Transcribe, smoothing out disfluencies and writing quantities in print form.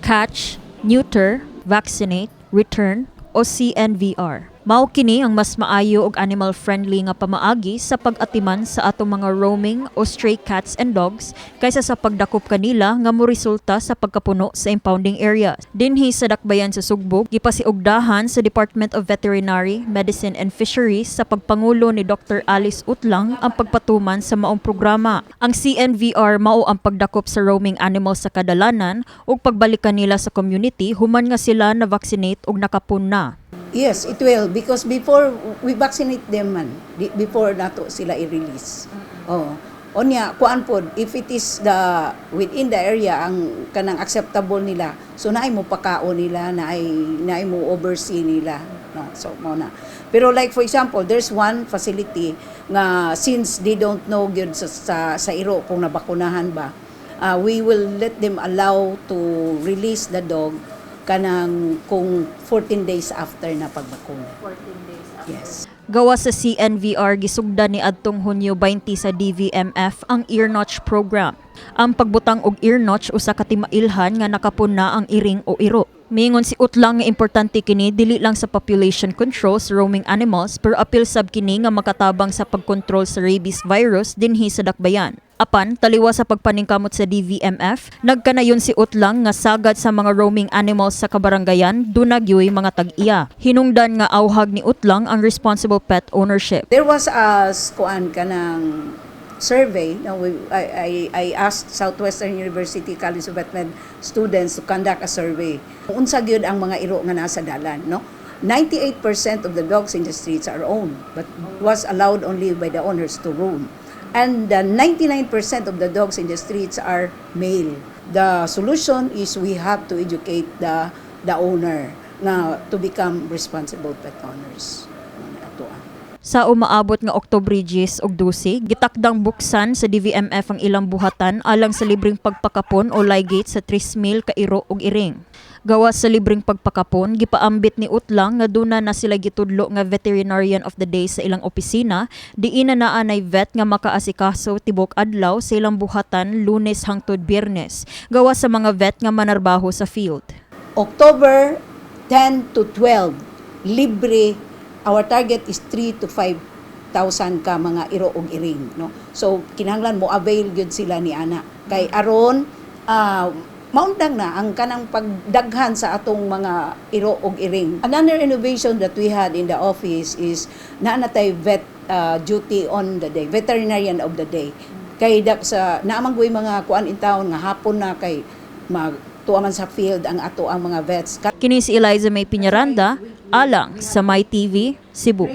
Catch, Neuter, Vaccinate, Return o CNVR. Mao kini ang mas maayo ug animal friendly nga pamaagi sa pag-atiman sa atong mga roaming o stray cats and dogs kaysa sa pagdakop kanila nga moresulta sa pagkapuno sa impounding area. Dinhi sa dakbayan sa Sugbo, gipasiugdahan sa Department of Veterinary Medicine and Fisheries sa pagpangulo ni Dr. Alice Utlang ang pagpatuman sa maong programa. Ang CNVR mao ang pagdakop sa roaming animals sa kadalanan ug pagbalik kanila sa community human nga sila na vaccinate ug nakapun na. Yes, it will, because before we vaccinate them man, before nato sila i-release. Oh. Onya kuan pod, if it is the within the area ang kanang acceptable nila, so naay mo pakaon nila, naay mo oversee nila, no? So mao na. Pero like for example, there's one facility nga since they don't know gyud sa iro kung nabakunahan ba, we will let them allow to release the dog kanang kung 14 days after na pagbakuna. 14 days after. Yes. Gawas sa CNVR, gisugdan ni adtong Hunyo 20 sa DVMF ang ear notch program. Ang pagbutang og ear notch usa ka timailhan nga nakapuna ang iring o iro. Miingon si Utlang nga importante kini dili lang sa population control sa roaming animals, pero apil sab kini nga makatabang sa pagkontrol sa rabies virus dinhi sa dakbayan. Apan, taliwa sa pagpaningkamot sa DVMF, nagkanayon si Utlang nga sagad sa mga roaming animals sa kabarangayan, duna gyoy mga tag-iya. Hinungdan nga auhag ni Utlang ang responsible pet ownership. There was a kuan kanang survey, no, I asked Southwestern University College of Vetmed students to conduct a survey. Unsa gyud ang mga iro nga nasa dalan, no? 98% of the dogs in the streets are owned but was allowed only by the owners to roam. And 99% of the dogs in the streets are male. The solution is we have to educate the owner nga to become responsible pet owners. Mao na ato ah. Sa umaabot nga Oktubre 10 ug 12, gitakdang buksan sa DVMF ang ilang buhatan alang sa libreng pagpakapon o ligate sa 3,000 ka iro ug iring. Gawas sa libreng pagpakapon, gipaambit ni Utlang nga duna na sila gitudlo nga veterinarian of the day sa ilang opisina, diin na naa nay vet nga makaasikaso tibok adlaw sa ilang buhatan Lunes hangtod Biyernes, gawas sa mga vet nga manarbaho sa field. October 10 to 12, libre. Our target is 3 to 5,000 ka mga iro og iring, no? So kinahanglan mo avail gyud sila ni ana kay aron maundang na ang kanang pagdaghan sa atong mga iro og iring. Another innovation that we had in the office is naa na tay vet duty on the day, veterinarian of the day. Kay da, sa naa man goy mga kuan in town nga hapon na kay mag tuwa man sa field ang ato ang mga vets. Kini si Eliza May Piñaranda, alang sa My TV, Cebu.